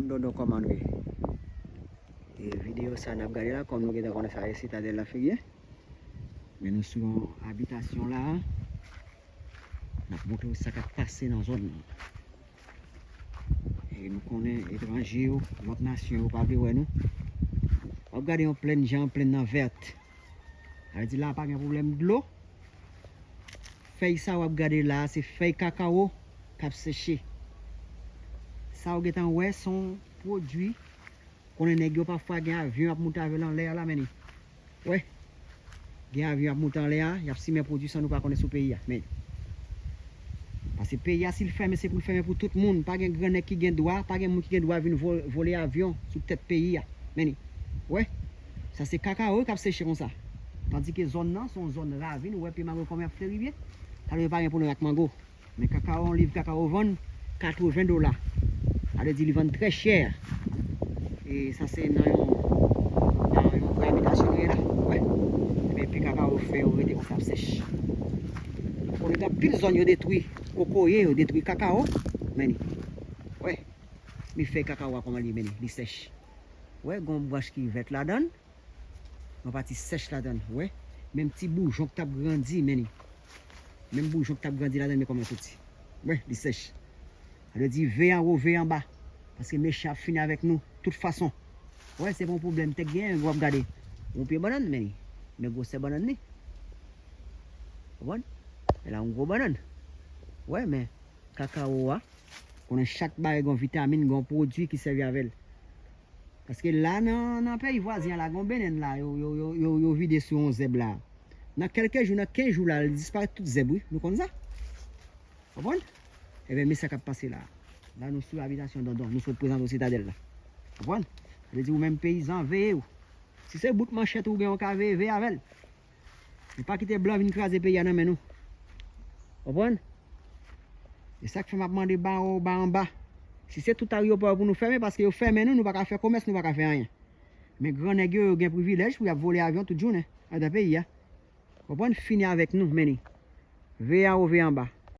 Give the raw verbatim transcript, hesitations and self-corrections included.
Dondon kòman nou ye? E videyo sa n ap gade la, kòm nou gentan konnen sa e Sitadèl la figye. Men nou sou yon abitasyon la. N ap montre w sa k ap pase nan zòn nan. E nou konnen etranje yo, lòt nasyon yo pa vle wè nou. W ap gade yon plèn jan, plèn nan vèt. Sa vle di la pa gen pwoblèm dlo. Fèy sa w ap gade la, se fèy kakawo k ap seche. Sa w gentan wè, se yon pwodui. Konnen nèg yo pafwa gen avyon ap moute avè l anlè a la, men li. Wè. Gen avyon ap moute anlè a, y ap simen pwodui sa nou pa konnen sou peyi a. Men. Paske peyi a, si l fèmen, se pou l fèmen pou tout moun. Pa gen grannèg ki gen dwa, pa gen moun ki gen dwa vin vo- vole avyon sou tèt peyi a. Men li. Wè. Sa se kakawo k ap seche konsa. Tandike zòn nan, se yon zòn ravin, ou wè pye mango kòman y ap fleri byen. Sa vle di pa gen pwoblèm ak mango. Men kakawo, yon liv kakawo vann katreven dola. Sa vle di li vann trè chè. E sa se nan yon, nan yon gwo abitasyon nou ye la. Wè. Ebyen, pye kakawo fè yo rete konsa ap sèch. Konnen gen anpil zòn yo detwi kokoye, yo detwi kakawo. Men li. Wè. Men fèy kakawo a kòman li ye, men li, li sèch. Wè, gen yon branch ki vèt ladan l. Yon pati sèch ladan l, wè. Menm ti boujon k t ap grandi, men li. Menm boujon k t ap grandi ladan l, men kòman l soti. Wè, li sèch. Sa vle di, ve anwo, ve anba. Paske mechan ap fini avèk nou, tout fason. Wè, se pa yon pwoblèm tèt genyen, w ap gade. Yon pye bannann, men li. Men gwosè bannann li. Konprann? E la, yon gwo bannann. Wè, men kakawo a, konnen chak bagay gen yon vitamin, gen yon pwodui ki sèvi avè l. Paske la nan, nan peyi vwazen an la, gen yon bennenn la, yo, yo, yo, yo, yo vide sou yon zèb la. Nan kèlke jou, nan kenz jou la, li disparèt tout zèb, wi. Nou konn sa? Konprann? Ebyen, men sa k ap pase la. La, nou sou abitasyon Dondon, nou sot prezante w Sitadèl la. Konprann? Sa vle di ou menm peyizan, veye w. Si se bout manchèt ou gen, ou ka veye, veye avè l. Nou pa kite blan vin kraze peyi a nan men nou. Konprann? E sa k fè m ap mande ba wo, ba anba. Si se tout ayewopò yo pou nou fèmen, paske yo fèmen nou, nou pa ka fè komès, nou pa ka fè anyen. Men grannèg yo, yo gen privilèj pou y ap vole avyon tout jounen anndan peyi a. Konprann? Fini avèk nou, men li. Veye anwo, veye anba.